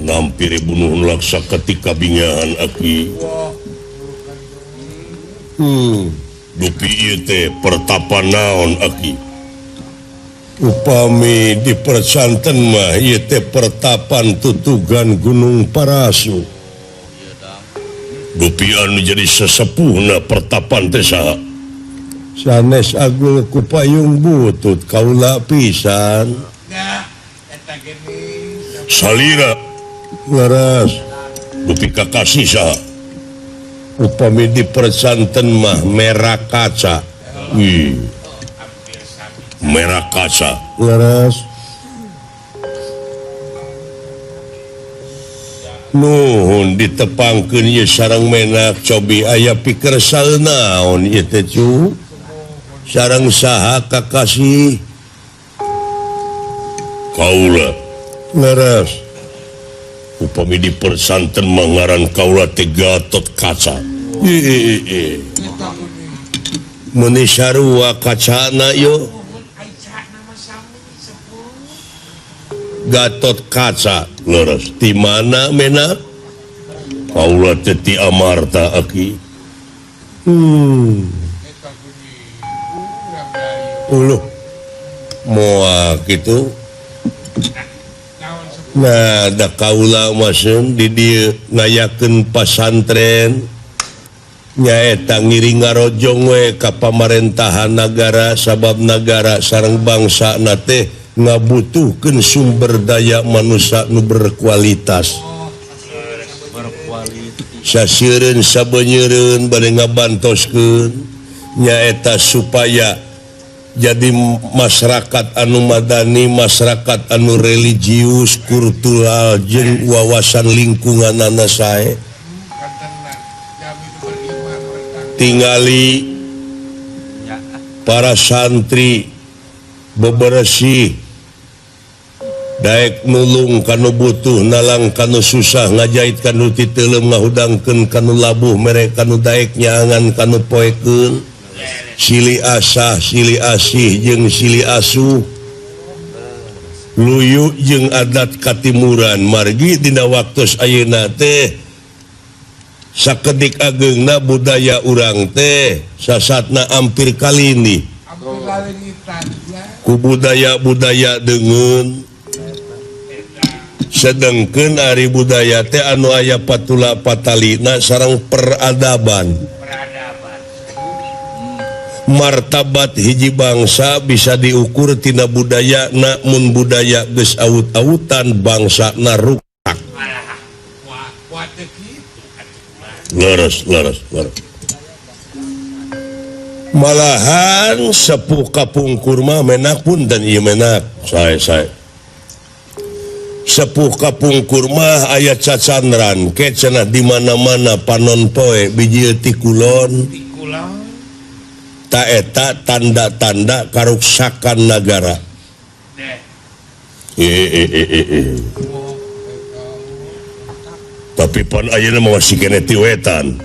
Ngampiri bunuh laksa ketika bingahan aki. Dupi ieu teh pertapa naon aki? Upami dipersanten mah ieu teh pertapan tutugan Gunung Parasu. Dupi anu jadi sesepuhna pertapan teh saha? Sanes agul ku payung butut kaula pisan. Salira leres dupi kakasih saha? Upami dipersanten mah merah kaca. Wih. Merah kaca leres. Nuhun ditepangkeun ieu sareng menak cobi aya pikersal naon ieu teh cu? Sareng saha kakasih? Kaula leres. Upami dipersanten mah ngaran kaula teh Gatot Kaca. Meuni sarua kacana yo. Gatot Kaca leres. Di mana menak? Kaula teh ti Amarta aki. Uluh moal kitu. Nah, da kaula maseun di dieu ngayakeun pasantren nyaeta ngiring ngarojong we ka pamarentahan nagara sabab nagara sareng bangsa na teh ngabutuhkeun sumber daya manusia nu berkualitas. Sasieureun sabenyeureun bade ngabantoskeun nyaeta supaya jadi masyarakat anu madani, masyarakat anu religius, kultural jeung wawasan lingkunganana sae. Tingali para santri beberesih daek nulung kanu butuh, nalang kanu susah, ngajait kanu titeuleum, ngahudangkeun kanu labuh, mere kanu daek nyaangan kanu poekeun. Sili asah, sili asih jeung sili asuh, luyu jeung adat katimuran. Margi dina waktos ayeuna teh sakedik ageungna budaya urang teh sasatna ampir kalini ku budaya-budaya deungeun. Sedengkeun ari budaya teh anu aya patula patalina sareng peradaban. Martabat hiji bangsa bisa diukur tina budaya, namun budaya geus awut-awutan bangsa na rusak. Leres, leres, leres. Malahan sepuh kapungkur mah menak pun dan ieu menak. Sae sae. Sepuh kapungkur mah aya cacandran ke cenah di mana-mana panon poe biji ti kulon. Taeta tanda-tanda karuksakan nagara. Tapi pan ayeuna mah masih keneh ti wetan.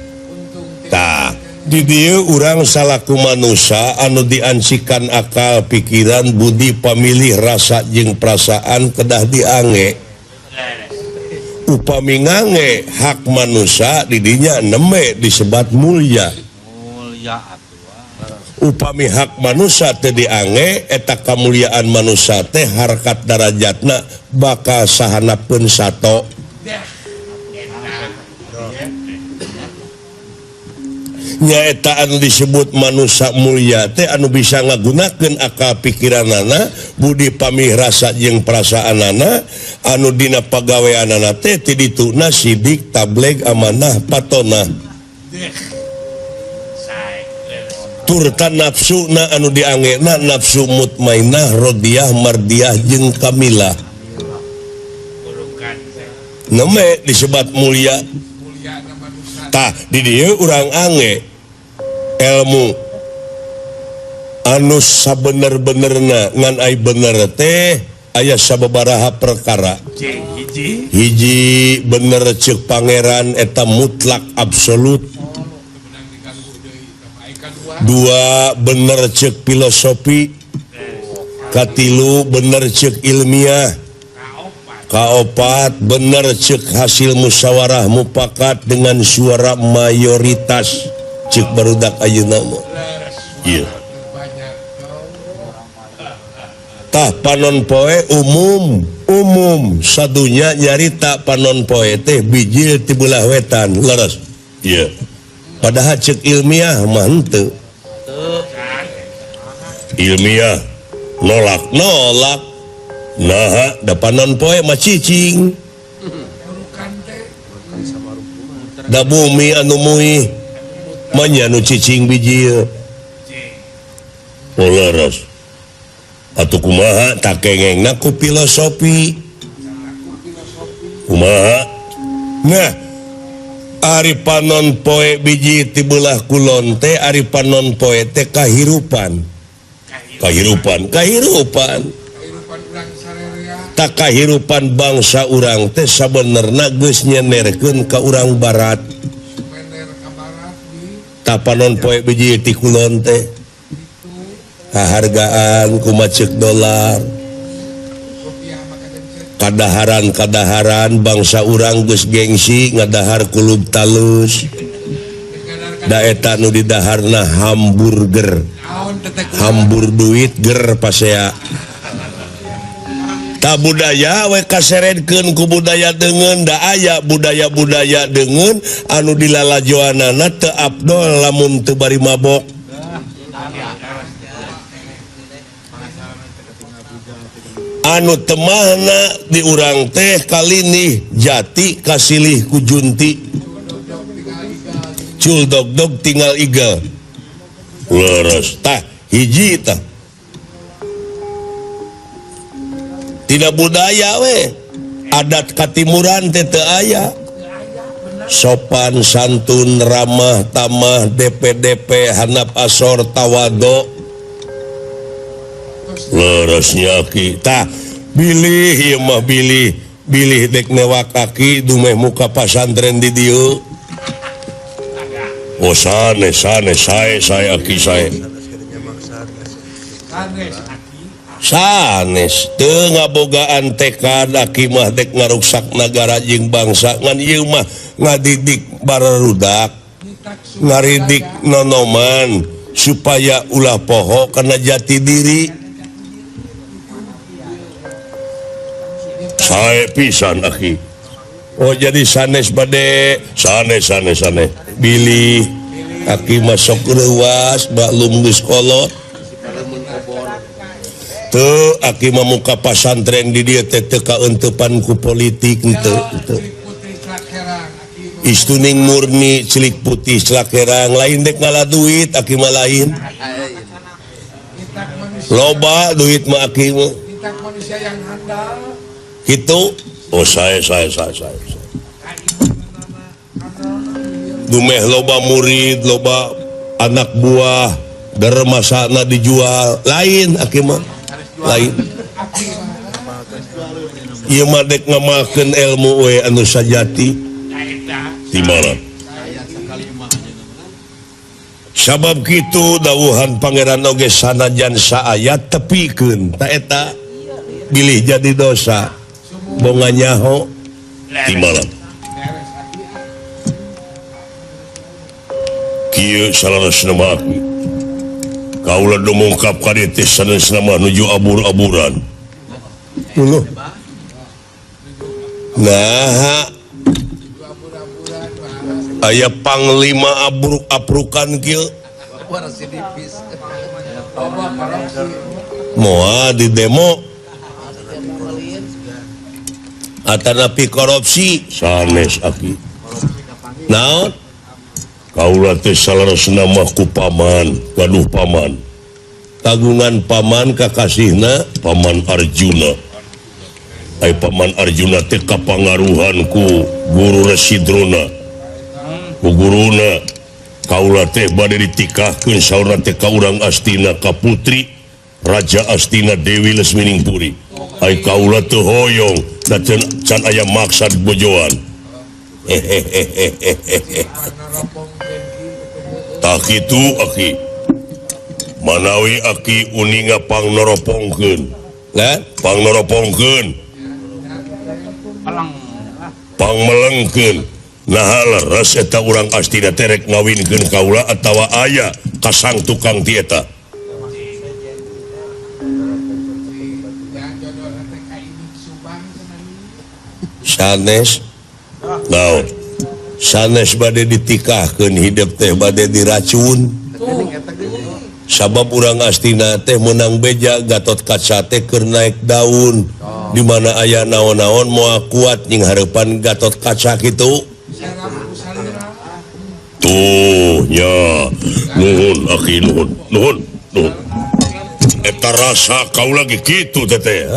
Tah, di dieu urang salaku manusia anu diancikan akal, pikiran, budi, pamilih, rasa jeung perasaan kedah diange. Upami ngange hak manusia di dinya neme disebat mulya. Upami hak manusia teh diange eta kamuliaan manusia teh harkat darajatna bakal sahanapeun sato. Nyaeta anu disebut manusia mulia teh anu bisa ngagunakeun akal pikiranana, budi pamih rasa jeung perasaanana, anu dina pagaweanana teh ti dituna sidik, tableg, amanah, patona. Turta nafsuna anu diangena nafsu mutmainah, rodiah, mardiah jeung kamilah. Neme disebat mulia. Tah di dieu urang ange ilmu anu sabener-benerna ngan ai bener teh aya sababaraha perkara. Hiji bener ceuk pangeran eta mutlak absolut. Dua bener cek filosofi, katilu bener cek ilmiah, Kaopat bener cek hasil musyawarah mufakat dengan suara mayoritas cek barudak ayeuna mah. Ieu. Tah panon poe umum, umum sadunya nyarita panon poe teh bijil ti belah wetan, leres. Ieu. Padahal cek ilmiah mah henteu. Ilmiah nolak, nolak. Nah, da panon poe mah cicing. Da bumi anu muih mah nya nu cicing bijil. Oh leres. Atuh kumaha tak kengengna ku filosofi. Kumaha? Nah, ari panon poe biji ti belah kulon teh ari panon poe teh kahirupan. Kahirupan, kahirupan. Tak kahirupan bangsa urang teh sabenerna geus nyenerkeun ka urang barat. Ta panon poe biji ti kulon teh kahargaan kumaha ceuk dolar. Kadaharan-kadaharan bangsa urang geus gengsi ngadahar kulub talus. Da eta nu didaharna hamburger. Hambur duit ger pasea. Ta budaya we kaseredkeun ku budaya deungeun da aya budaya-budaya deungeun anu dilalajoanana teu afdol lamun teu bari mabok. Anu temahna di urang teh kalinih jati kasilih ku junti. Cul dog-dog tinggal igel. Leres tah hiji tah. Tidak budaya we adat katimuran teh teu aya. Sopan santun ramah tamah DPDP hanap asor tawado. Leresnya ki tah bilih ieu mah bilih bilih dek newak kaki dumeh muka pasantren di dieu. Oh sanes sanes sae sae aki sae. Sanes teu ngabogaan tekad aki mah dek ngaruksak nagara jeung bangsa ngan ieu mah ngadidik barudak ngaridik nonoman supaya ulah poho kana jati diri. Sae pisan aki. Oh jadi sanes bade sanes sanes sanes bilih aki masuk leuwas maklum geus kolot. Teu aki mah muka pasantren di dieu teh teu kaeuntepan ku politik henteu henteu. Istuning murni cilik putih celakerang lain dek ngala duit aki mah lain. Loba duit mah aki mah. Kitu. Oh saya saya saya saya. Dumeh loba murid, loba anak buah, dermasana dijual, lain aki mah. Lain. Ieu mah dek ngamakeun ilmu we anu sajati. Di mana? Sabab kitu dawuhan pangeran oge sanajan saayat tepikeun ta eta bilih jadi dosa. Bonga nyaho di malam. Kieu saleresna mah aki. Kaula dumungkap ka dieu teh sanesna mah nuju abur-aburan. Uluh. Nah, aya panglima abruk-abrukan kieu. Moal di demo. Atanapi korupsi sanes aki. Naon? Kaula teh saleresna mah ku paman, gaduh paman. Kagungan paman kakasihna Paman Arjuna. Ai Paman Arjuna teh kapangaruhan ku Guru Resi Drona. Ku guruna kaula teh bade ditikahkeun saurna teh ka urang Astina ka putri Raja Astina Dewi Lesminingpuri. Ai kaula teu hoyong da can aya maksad bojoan. Tah kitu aki. Manawi aki uninga pangnoropongkeun. Lah, pangnoropongkeun. Pangmelengkeun naha leres eta urang Astina teh rek ngawinkeun kaula atawa aya kasang tukang ti eta. Sanes naon? Sanes bade ditikahkeun hidup teh bade diracun. Sabab urang Astina teh menang beja Gatot Kaca teh keur naik daun. Di mana aya naon-naon moal kuat nying hareupan Gatot Kaca kitu. Tuh nya nuhun aki nuhun nuhun nuhun. Eta rasa kau lagi kitu teteh.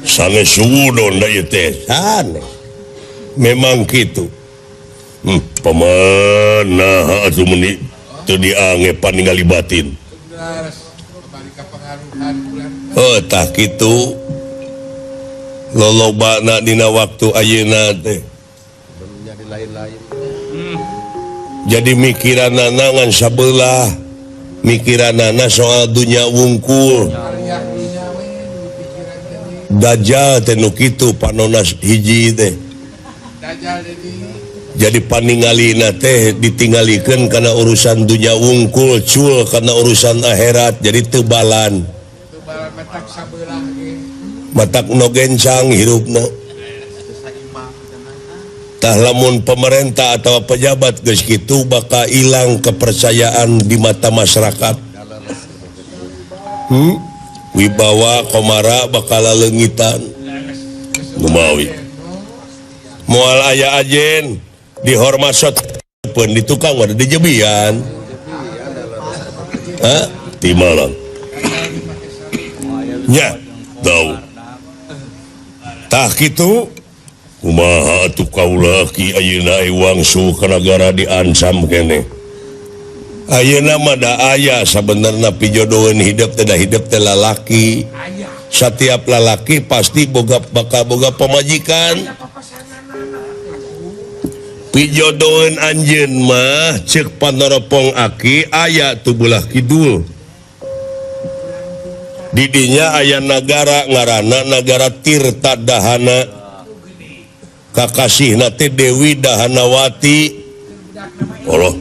Sanes suudon da ieu teh. Sanes. Memang gitu. Paman naha atuh meuni teu diange paningali batin. Oh tah kitu. Lolobana dina waktu ayeuna teh. Jadi mikiranana ngan sabelah. Mikiranana soal dunya wungkul. Dajjal teh nu kitu panona hiji teh. Jadi paningalina teh ditinggalikeun kana urusan dunya wungkul, cul kana urusan akhirat, jadi teu balan. Matak nu gencang hirupna. Tah lamun pemerintah atau pejabat geus kitu bakal ilang kepercayaan di mata masyarakat. Wibawa komara bakal leungitan. Lumawi. Moal aya ajen dihormat pun di tukang wadah di jebian. Hah? Di malam. Nya, tahu. Tah kitu kumaha atuh kaula ki ayeuna wangsu ka nagara diancam keneh. Ayeuna mah da aya sabenerna pijodoheun hidup teh da hidup teh lalaki. Setiap lalaki pasti boga bakal boga pamajikan. Pijodoheun anjeun mah ceuk panoropong aki aya tu belah kidul. Didinya aya nagara ngaranna nagara Tirta Dahana. Kakasihna teh Dewi Dahanawati. Allah.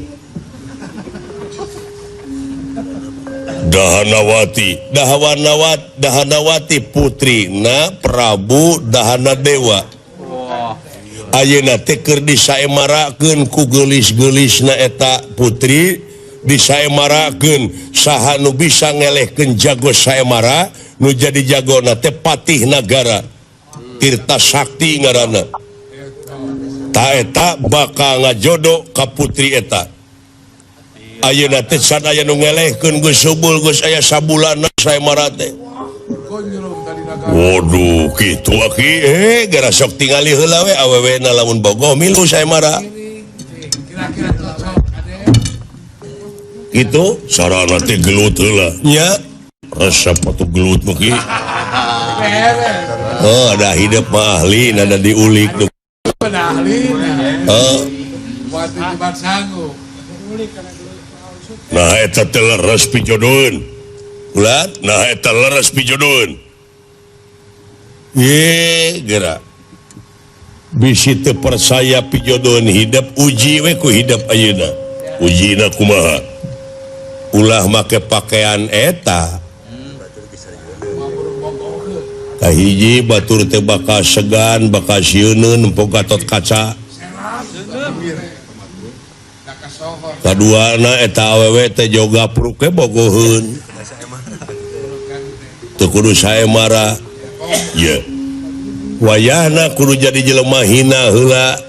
Dahanawati, Dahanawat, Dahanawati putrina Prabu Dahanadewa. Ayeuna teh keur disaemarakeun ku geulis-geulisna eta putri, disaemarakeun saha nu bisa ngelehkeun jago saemara, nu jadi jagona teh patih nagara Tirta Sakti ngaranna. Ta eta bakal ngajodo ka putri eta. Ayeuna teh can aya nu ngelehkeun geus subul geus aya sabulanna saemara teh. Waduh kitu aki gara sok tingali heula we awewena lamun bogoh milu saemara. Kitu sarana teh gelut heula nya. Resep atuh gelut mah ki. Oh ada hidup mah ahli nada diulik tuh. Oh. Nah eta teh leres pijodoheun. Ulat, nah eta leres pijodoheun. Ye geura. Bisi teu percaya pijodoheun hidup uji we ku hidup ayeuna. Ujina kumaha? Ulah make pakaian eta. Kahiji batur teh bakal segan, bakal sieuneun nempo Gatot Kaca. Kaduana eta awewe teh joga pruke bogoheun. Teu kudu saemara. Ye. Wayahna kudu jadi jelema hina heula.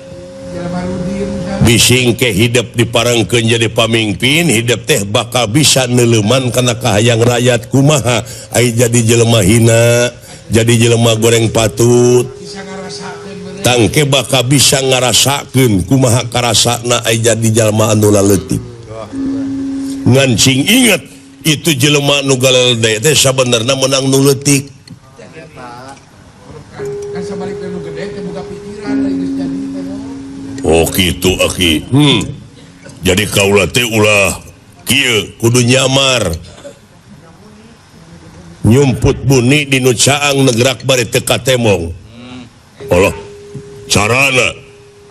Bising ke hidup diparengkeun jadi pamimpin, hidup teh bakal bisa neuleuman kana kahayang rakyat kumaha ai jadi jelema hina, jadi jelema goreng patut. Tangke bakal bisa ngarasakeun kumaha karasana ai jadi jalma anu laleutik. Ngan sing inget itu jelema nu galede teh sabenerna meunang nu leutik. Oh kitu aki. Jadi kaula teh ulah kieu kudu nyamar. Nyumput buni di nu caang negrak bari teu katemong. Allah carana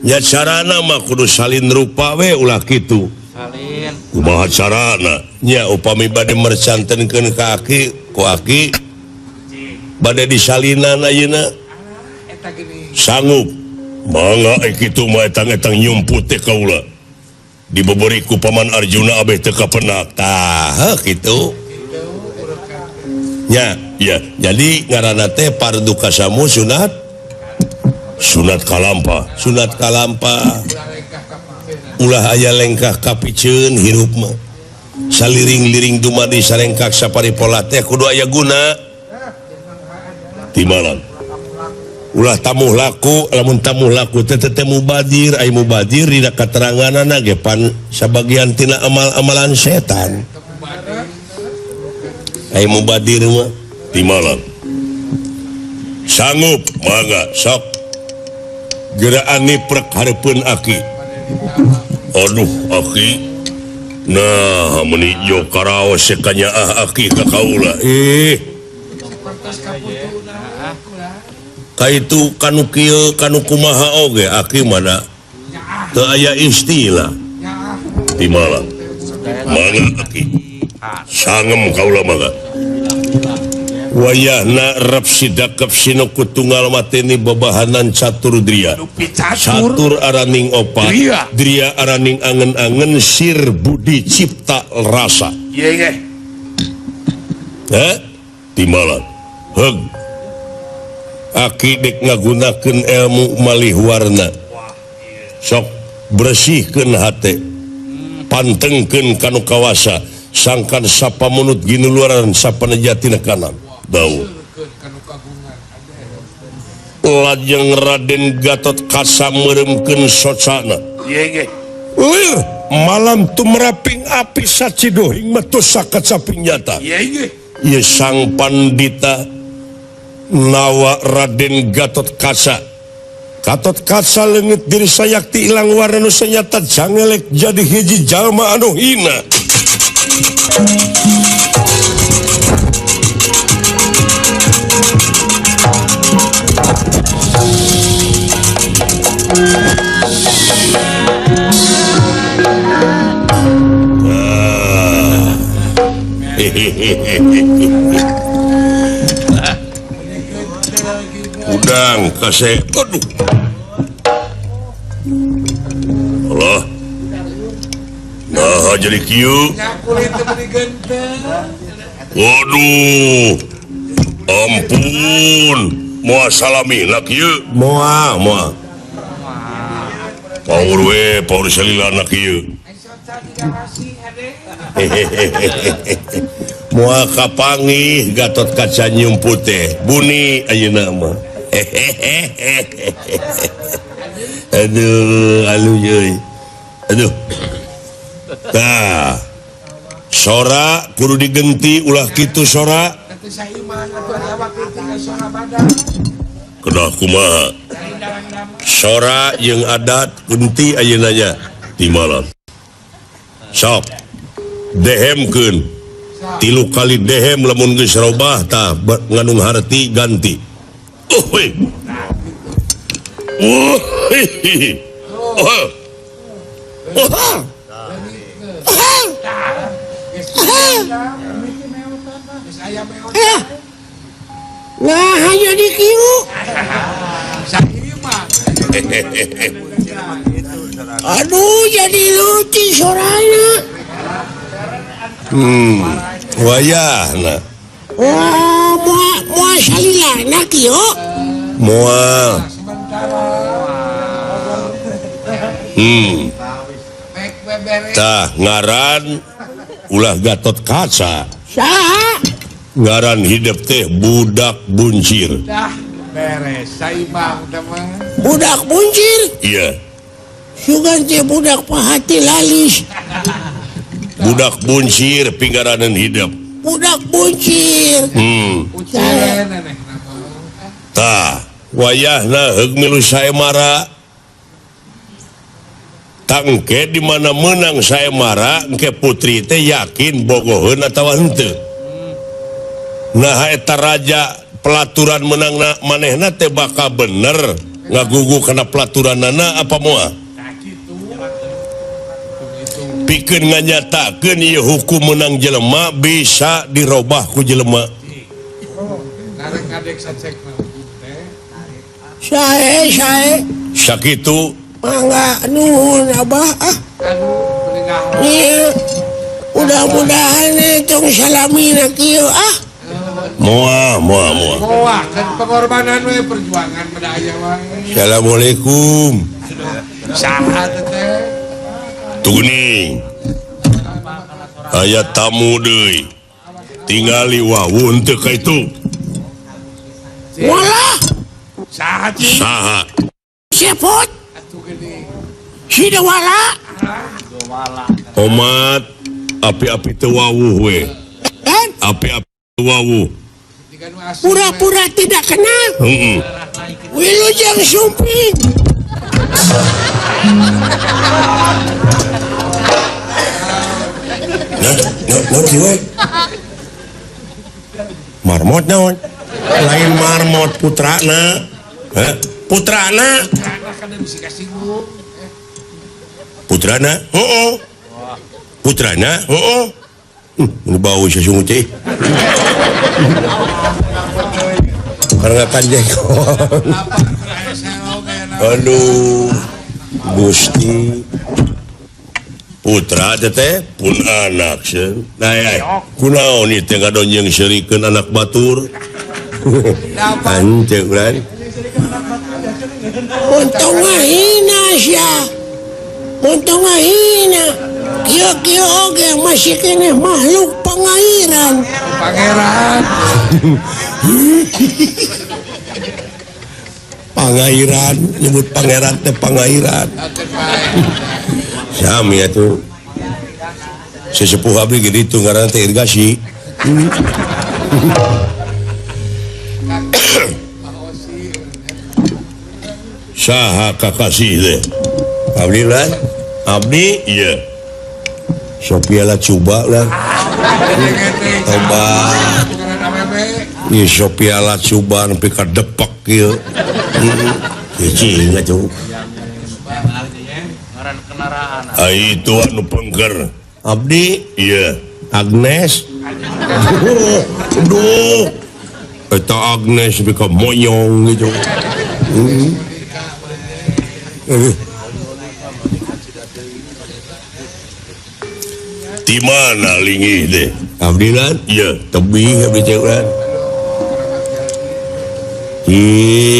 nya carana mah kudu salin rupa we ulah kitu. Salin. Kumaha carana? Nya upami bade mercantenkeun ka aki ku aki bade disalinan ayeuna. Sanggup. Mangga kitu mah etang-etang nyumput teh kaula. Dibeberi ku Paman Arjuna abeh teu kapenak. Tah kitu. Ya, ya. Jadi ngaranna teh fardu kasamu sunat sunat kalampa, sunat kalampa. Ulah aya lengkah kapiceun hirup mah. Saliring-liring dumadi sarengkak saparipola teh kudu aya guna. Timalan. Ulah tamuh laku, lamun tamuh laku teh teh mubadir, ai mubadir dina kateranganana ge pan sabagian tina amal-amalan setan. Ai mubadir mah timalan. Sanggup mangga sok. Geraan niprek hareupeun aki. Aduh aki. Nah meuni jo karaos kanyaah aki ka kaula. Kaitu kanu kieu kanu kumaha oge aki mana teu aya istilah. Timalan. Mangga aki. Sangem kaula mangga. Wayahna rep sidakep sinuku tunggal mateni babahanan catur dria. Catur araning opat, dria araning angen-angen sir budi cipta rasa. Heh, timalan. Heug. Aki dek ngagunakeun ilmu malih warna. Sok bersihkeun hate. Pantengkeun kanu kawasa. Sangkan sapa munut ginuluaran sapa nejatina kanan. Daun. Lajeng Raden Gatot Kaca meureumkeun socana. Lir malam tumeraping api sacidohing metu sakacaping nyata. Ieu sang pandita nawa Raden Gatot Kaca. Gatot Kaca leungit diri sayakti ilang warna nu sanyata jangelek jadi hiji jalma anu hina. Udang kasih. Aduh. Allah. Nah jadi kieu. Waduh. Ampun. Moal salami lah kieu. Moal, moal. Paur we, paur salilana kieu. Moal kapanggih Gatot Kaca nyumput teh. Buni ayeuna mah. Aduh, aluh euy. Aduh. Tah. Sora kudu digenti ulah kitu sora. Kedah kumaha? Sora jeung adat genti ayeuna nya timalan. Sok dehemkeun. 3 kali dehem lamun geus robah tah ngandung harti ganti. Oh we. Oh. Oh. Oh. Nah, hanya di kieu. Aduh, jadi lucu sorana. Wayahna. Wah, moal salilana kieu. Moal. Tah ngaran ulah Gatot Kaca. Saha? Ngaran hidup teh budak buncir. Dah beres saimang teman. Budak buncir? Iya. Sugan teh budak pahati lalis. Budak buncir pinggaranan hidup. Budak buncir. Tah wayahna heug milu saemara. Tangke di mana menang saemara engke putri teh yakin bogoheun atawa henteu. Nah eta raja pelaturan menang manehna teh bakal bener ngagugu kana pelaturanana apa moal? Pikeun nganyatakeun ieu hukum menang jelema bisa dirobah ku jelema. Sae sae sakitu mangga nuhun abah ah. Ieu mudah-mudahan tong salamina kieu ah. Moal moal moal. Moal kan pengorbanan we perjuangan pada aya wae. Assalamualaikum. Saha teh? Tuning. Aya tamu deui. Tingali wawun teu ka itu. Walah. Saha cing? Saha? Sepot. Si Dewala. Omat api-api teu wawuh we. Api-api teu wawuh. Pura-pura tidak kenal. Heeh. Wilujeng sumping. Nah, naon sih we? Marmot naon? Lain marmot putrana. Hah? Putrana. Putrana? Heeh. Putrana? Heeh. Nu bau sasungut teh. Karena kanjengkon. Aduh, Gusti. Putra teh pun anak sieun. Nah, kunaon ieu teh ngadonjeng seurikeun anak batur. Anceuk urang. Untung ngahina sia. Untung ngahina. Kieu-kieu oge masih keneh makhluk pangairan. Pangeran. Pangairan, nyebut pangeran teh pangairan. Sami atuh. Sesepuh abdi ge ditu ngaranna teh irigasi. Saha kakasih teh? Abdi lah. Abdi ieu. Sophia lah coba lah. Tobat. Ieu Sophia lah coba nepi ka depak ieu. Cicing atuh. Ai itu anu pengker. Abdi ieu Agnes. Duh. Eta Agnes nepi ka monyong gitu. Di mana lingih deh? Abdi lan? Iya, tebih abdi teh urang. Di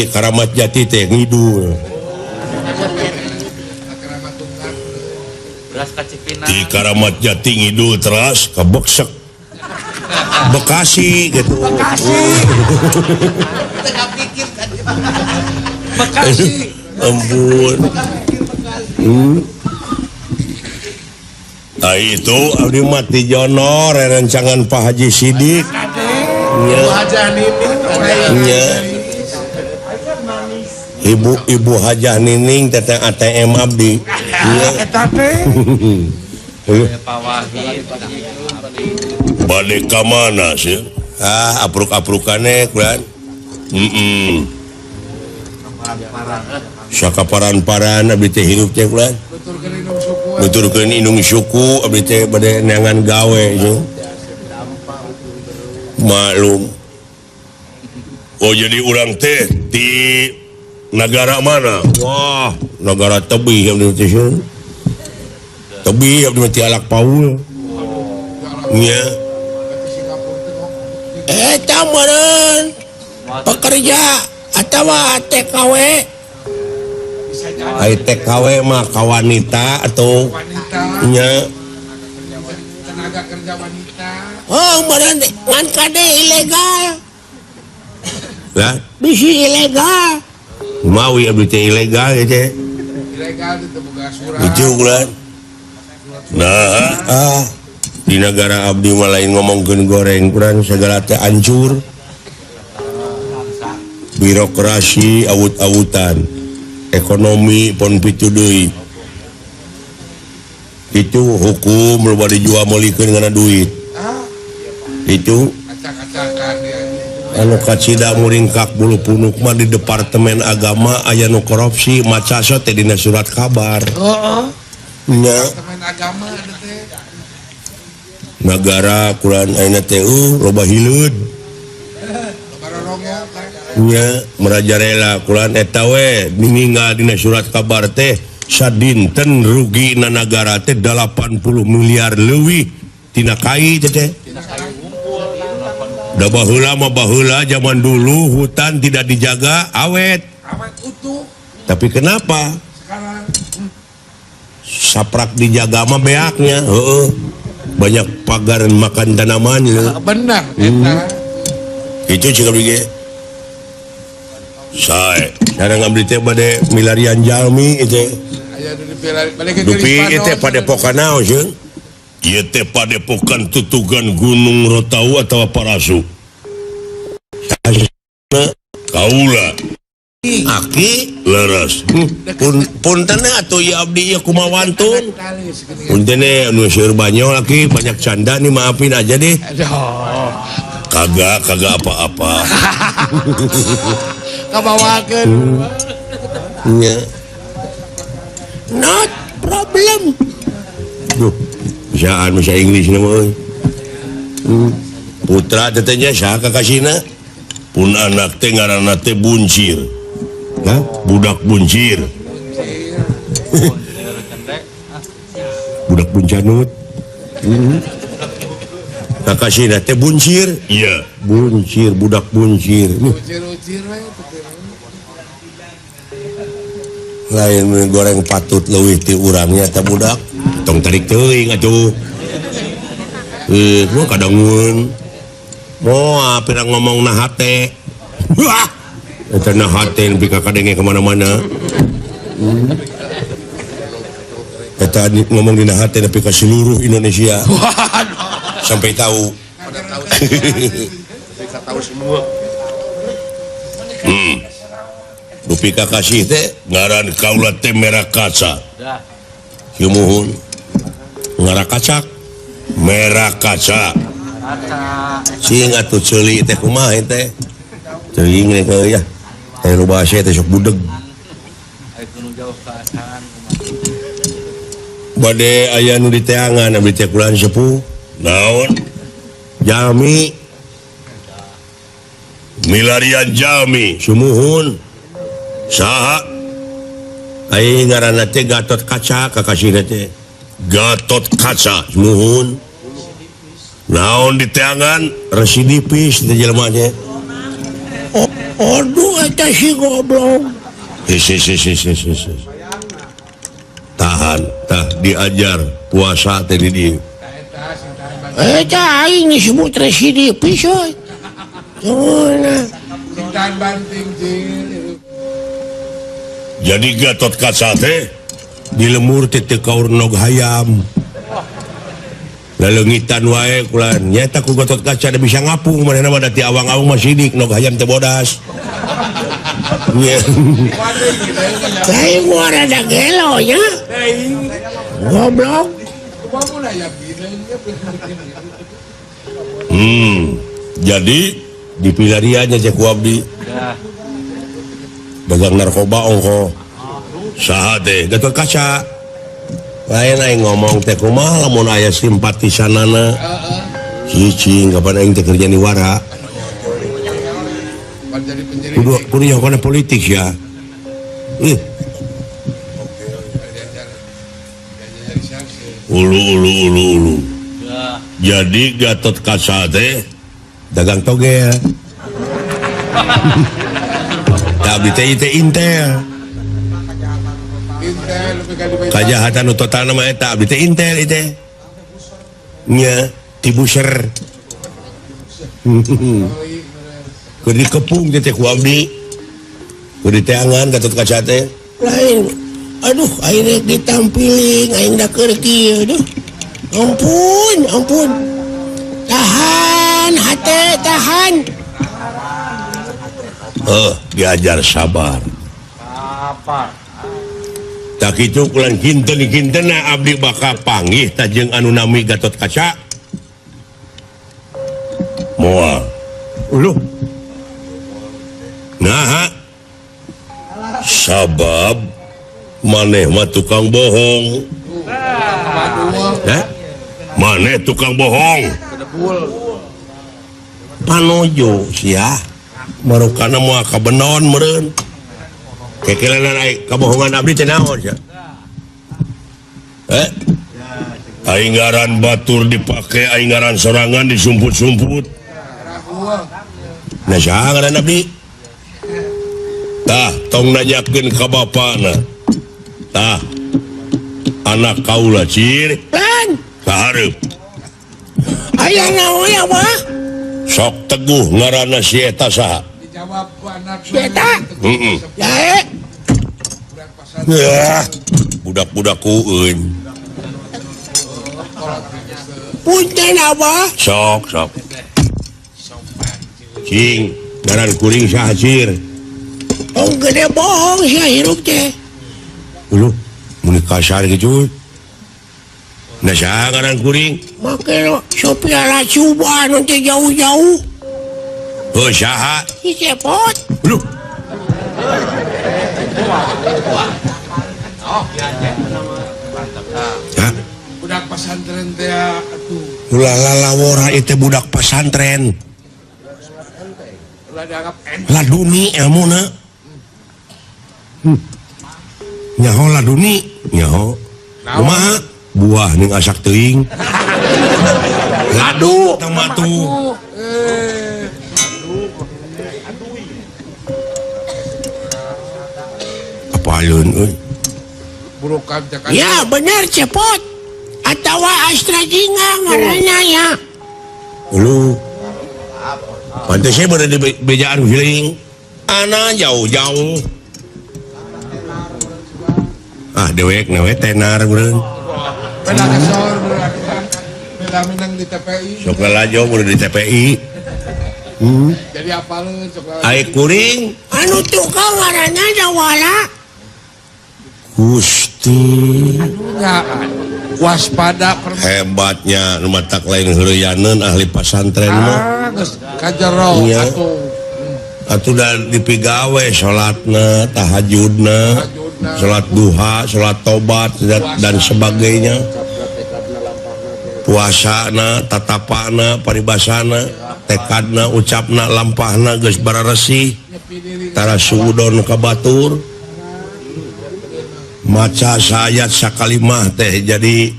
Karamat Jati teh ngidul. Di Karamat Jati ngidul teras ka Beksek. Bekasi gitu. Bekasi. Bekasi. Ampun. Nah itu abdi mah ti Jonor rencangan Pak Haji Sidik. Nya. Nya. Ibu Hajah Nining teteh ATM abdi. Nya. Bade ka mana sih? Ah, apruk-aprukane kulan. Heeh. Sakaparan-paran abdi teh hirup teh kulan. Nuturkeun indung suku abdi teh bade neangan gawe nya. Maklum. Oh jadi urang teh di negara mana? Wah, negara tebih abdi teh. Tebih abdi mah ti alak paul. Nya. Eta meureun pekerja atawa TKW. Ai TKW mah ka wanita atau nya tenaga kerja wanita. Oh, meureun ngan kade ilegal. Lah, bisi ilegal. Mawi abdi teh ilegal ieu teh. Ilegal teu boga surat. Itu ulah. Nah, di negara abdi mah lain ngomongkeun goreng, kurang segala teh hancur. Birokrasi awut-awutan. Ekonomi pon pitu deui. Itu hukum loba dijual meulikeun ngana duit. Itu Anu kacida muringkak bulu punuk mah di Departemen Agama aya nu korupsi maca teh dina surat kabar. Heeh. Nya. Departemen Agama teh. Nagara Quran ayeuna teh loba hileud. Loba rorongok. Nya merajarela Quran eta we ninggal dina surat kabar teh sadinten rugi na nagara teh 80 miliar leuwih tina kai teh. Da baheula mah baheula zaman dulu hutan tidak dijaga awet. Awet utuh. Tapi kenapa? Sekarang saprak dijaga mah beaknya, heeh. Banyak pagar makan tanaman lho. Benar eta. Itu juga ge. Sae, sareng abdi teh bade milarian jalmi itu. Aya nu dipilari Dupi ieu teh padepokan naon sieun? Ieu teh padepokan tutugan Gunung Rotau atawa Parasu. Kaula. Aki leres. Punten atuh ieu abdi ieu kumaha wantun. Punten anu seueur banyol aki banyak canda nih maafin aja deh. Kagak kagak apa-apa. Kabawakeun. Nya. Not problem. Duh. Bisaan bahasa Inggris na mah euy. Putra teh nya saha kakasina? Pun anak teh ngaranna teh Buncir. Hah? Budak Buncir. Budak Buncanut. Kakasina teh Buncir. Iya, Buncir, budak Buncir. Buncir-uncir we lain goreng patut leuwih ti urangnya teh budak. Tong tarik teuing atuh. Mah kadangun. Moal pirang ngomong na hate. Wah. Eta na hate nepi ka kadenge ka mana-mana. Eta ngomong dina hate nepi ka seluruh Indonesia. Sampai tahu. Pada tahu. Bisa tahu semua. Dupi kakasih teh ngaran kaula teh merah kaca. Sumuhun. Ngarah kacak. Merah kaca. Sing atuh ceuli teh kumaha teh? Teuing we ya. Teh loba teh sok budeg. Bade aya nu diteangan abdi teh kulan sepuh. Naon? Jami. Milarian jami. Sumuhun. Saha? Ai ngaranna teh Gatot Kaca kakasihna teh. Gatot Kaca sumuhun. Naon diteangan residipis teh jelema teh. Aduh eta si goblok. Tahan, tah diajar puasa teh di dieu. Eta aing disebut residipis euy. Tahan banting jeung. Jadi Gatot Kaca teh di lemur teh teu kaur nog hayam. Laleungitan wae kulan nyaeta ku Gatot Kaca da bisa ngapung manehna mah da ti awang-awang mah sidik nog hayam teh bodas. Aing mah rada gelo nya. Goblok. Jadi dipilariannya cek ku abdi. Dagang narkoba ongko. Saha teh Gatot Kaca. Lain aing ngomong teh kumaha lamun aya simpatisanana. Cicing kapan aing teh kerja niwara. Kudu kudu nyaho politik ya. Ulu ulu ulu ulu. Jadi Gatot Kaca teh dagang togel. Abdi teh teh intel. Kajahatan nu totalna mah eta abdi teh intel ieu teh. Nya tibuser. Keur dikepung teh ku abdi. Keur diteangan Gatot Kaca teh. Lain. Aduh aing rek ditampiling aing da keur kieu duh. Ampun, ampun. Tahan hate, tahan. Diajar sabar. Sabar. Tak kitu kulan kinten-kintena abdi bakal panggih ta jeung anu nami Gatot Kaca. Moal. Uluh. Nah, sabab maneh mah tukang bohong. Maneh tukang bohong. Panojo sia. Marukana moal kabenon meureun. Kekelenan ai kabohongan abdi teh naon sia? Aing ngaran batur dipake, aing ngaran sorangan disumput-sumput. Nah, saha ngaran abdi? Tah, tong nanyakeun ka bapana. Tah, anak kaula cir. Lan, kahareup. Aya naon ya, Bah? Sok teguh ngaranna si eta saha? Dijawab ku anak. Si eta? Heeh. Jae. Yah, budak-budak kueun. Punten Abah. Sok, sok. Cing, ngaran kuring saha cir? Oh, gede bohong sia hirup teh. Uluh, mun kasar kitu. Nah, saha ngaran kuring? Make Sophia Latjuba nu teh jauh-jauh. Heuh, saha? Si Cepot. Uluh. Hah? Budak pesantren teh atuh. Ulah lalawora ieu budak pesantren. Ulah dianggap enteng. Laduni ilmuna. Nyaho laduni, nyaho. Kumaha? Buah ning asak teuing. Ladu tah mah tuh. Apaleun euy. Burukan cek. Ya bener Cepot. Atawa Astra Jingga ngaranna ya. Ulu. Pantes saya berada di bejaan feeling. Ana jauh-jauh. Ah dewek nawe tenar beureun. Beda kesor beda minang di TPI. Sok lalajo beureun di TPI. Jadi apaleun sok lalajo. Ai kuring anu tukang ngaranna Dawala. Gusti. Aduh waspada hebatnya nu matak lain heureyaneun ahli pasantren mah. Geus kajero atuh. Atuh da dipigawe salatna, tahajudna, salat duha, salat tobat dan sebagainya. Puasana, tatapana, paribasana, tekadna, ucapna, lampahna geus bararesih. Tara suudon ka batur. Maca sayat sakalimah teh jadi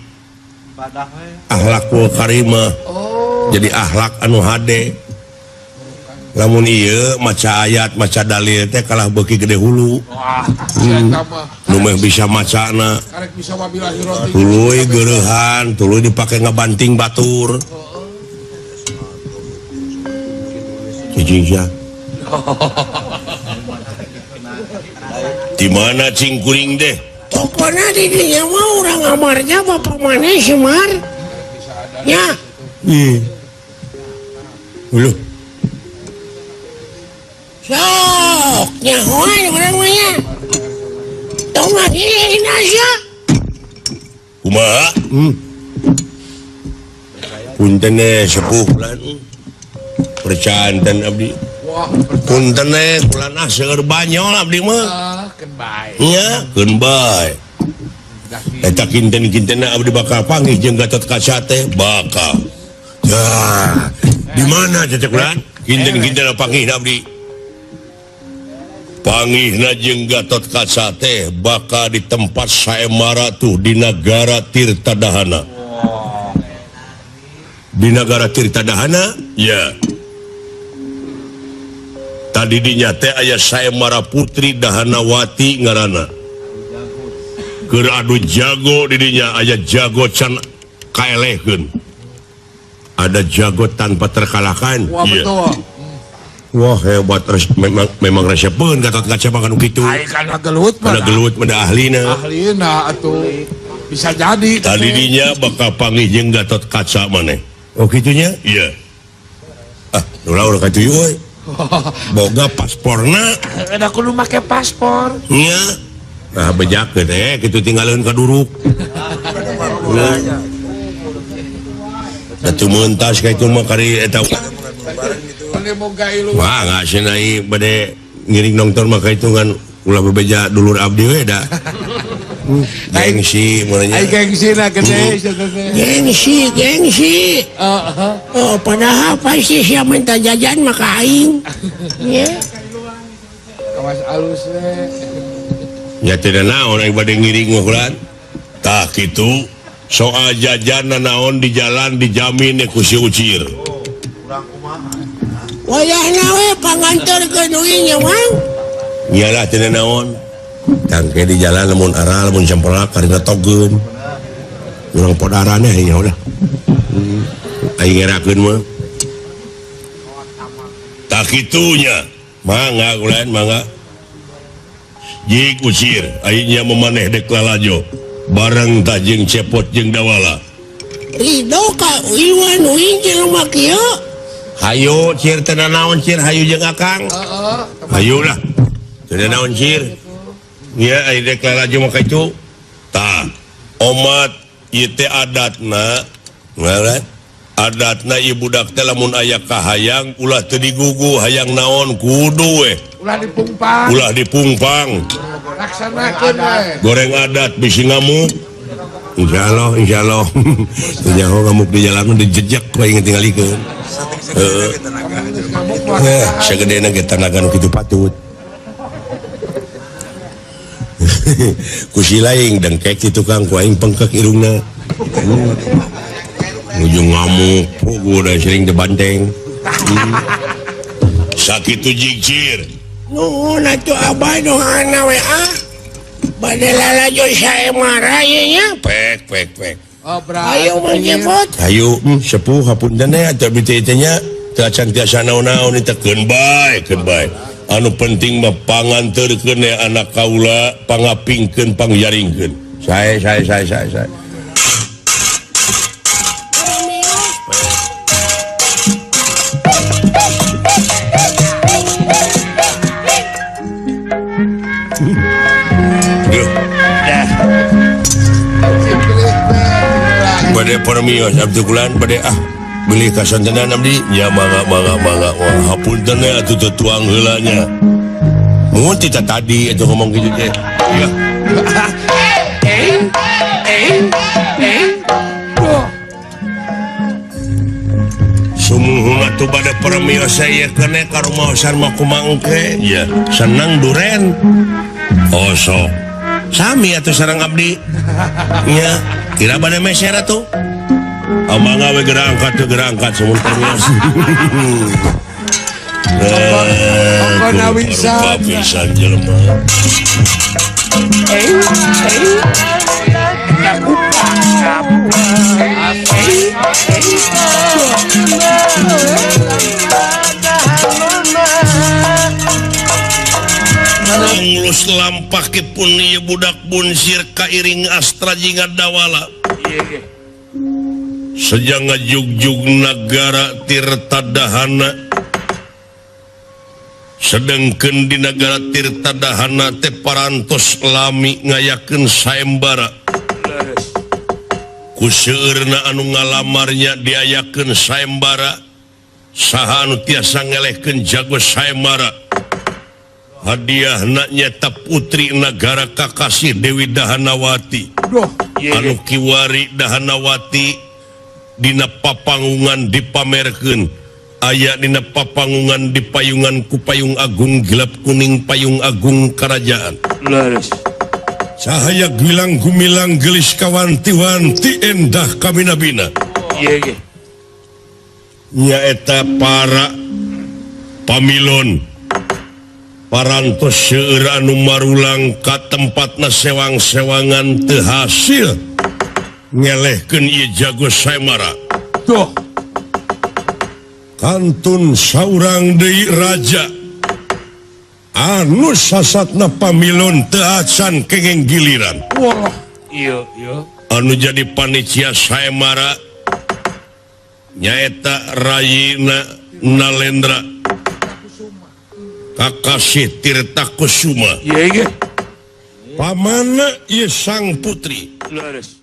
akhlakul karimah. Jadi akhlak anu hade. Lamun ieu maca ayat, maca dalil teh kalah beuki gede hulu. Nu meh bisa macana. Tuluy geureuhan, tuluy dipake ngabanting batur. Cicing sia. Di mana cing kuring deh? Pokoknya di dinya mah urang amarnya bapak maneh Semar. Ya. Uluh. Sok nyahoan urang mah nya. Tong ngahina sia. Kumaha? Punten sepuh bulan. Percanten abdi. Punten bulan ah seueur banyol abdi mah. Keun bae. Nya, keun bae. Eta kinten-kintenna abdi bakal panggih jeung Gatot Kaca teh bakal. Ya, di mana cecek bulan? Kinten-kintenna panggih abdi. Panggihna jeung Gatot Kaca teh bakal di tempat saemara tuh di nagara Tirta Dahana. Di nagara Tirta Dahana? Ya. Tadi dinya teh aya Saemara Putri Dahanawati ngaranna. Keur adu jago di dinya aya jago can kaelehkeun. Ada jago tanpa terkalahkan. Wah, betul. Wah hebat, memang resepeun Gatot Kaca mah kanu kitu. Ai kana gelut mah. Kana gelut mah da ahlina. Ahlina atuh. Bisa jadi. Tadi dinya bakal panggih jeung Gatot Kaca maneh. Oh kitunya? Iya. Ah, ulah urang ka dieu euy. Boga pasporna. Ada kudu make paspor. Nya. Nah bejakeun teh kitu tinggaleun ka duruk. Atuh mentas ka itu mah kari eta. Wah, nggak senai bade ngiring nonton maka hitungan ulah bebeja dulur abdi we da. Gengsi mulanya. Ai gengsi na gede Gengsi, gengsi. Oh, padahal pasti siapa minta jajan maka aing. Ya. Kawas alus we. Ya tidak naon aing bade ngiring ngukuran. Tah kitu soal jajan naon di jalan dijamin ku si Ucir. Wayahna we panganterkeun uing nya Mang. Iyalah teu naon. Tangke di jalan lamun aral lamun cempelak karena togeun. Urang podarane nya udah. Aing ngerakeun mah. Tah kitunya. Mangga ulan mangga. Jik Ucir aing nya memaneh dek lalajo. Bareng tah jeung Cepot jeung Dawala. Ridho ka Iwan uing jeung mah kieu. Hayu Cir teu naon Cir hayu jeung Akang. Hayu lah. Teu naon Cir. Ya aing dek lalajo mah kitu. Tah, omat ieu teh adatna, ngaran adatna ieu budak teh lamun aya kahayang ulah teu digugu hayang naon kudu we. Ulah dipungpang. Ulah dipungpang. Laksanakeun we. Goreng adat bisi ngamuk. Insyaallah, insyaallah. Teu nyaho ngamuk di jalan dijejek ku aing tingalikeun. Heeh. Sagedena ge tanaga nu kitu patut. Ku si laing dengkek ti tukang ku aing pengkek irungna. Nuju ngamuk, puguh da sering dibanteng. Sakitu jigcir. Nuhun atuh abah doana we ah. Bade lalajo saemara ye nya. Pek pek pek. Oh, ayo Mang Cepot. Ayo, sepuh hapunten teh atuh abdi teh nya teu acan tiasa naon-naon teh keun bae, keun bae. Anu penting mah panganterkeun anak kaula, pangapingkeun, pangjaringkeun. Sae sae sae sae sae. Bade permios abdi kulan bade ah beli kasontenan abdi nya mangga mangga mangga wah hapunten we atuh teu tuang heula nya. Mun ti tadi atuh ngomong kitu teh. Ya. Sumuhun atuh bade permios ieu keun ka rumaosan mah kumaha engke. Ya, seneng duren. Osok. Sami atuh sareng abdi. Nya, kira bade meser atuh. Mangga we geura angkat teu geura angkat sumun permios. Rupa pisan jelema. Ngulus lampahipun ieu budak bunsir kairing astra jeung Dawala. Sejak ngajugjug nagara Tirtadahana. Sedengkeun di nagara Tirtadahana teh parantos lami ngayakeun sayembara. Ku seueurna anu ngalamarnya diayakeun sayembara. Saha anu tiasa ngelehkeun jago sayembara. Hadiahna nyata putri nagara kakasih Dewi Dahanawati. Anu kiwari Dahanawati dina papanggungan dipamerkeun. Aya dina papanggungan di payungan ku payung agung gelap kuning payung agung kerajaan. Cahaya gilang gumilang gelis kawanti-wanti endah kaminabina. Nyaeta para pamilon parantos seueur anu marulang ka tempatna sewang-sewangan teu hasil ngelehkeun ieu jago sayembara. Tuh. Kantun saurang deui raja anu sasatna pamilon teu acan kenging giliran. Wah, iya iya. Anu jadi panitia sayembara nyaeta Rayina Nalendra Kakasih Tirta Kusuma. Iya iya. Pamana ieu sang putri. Leres.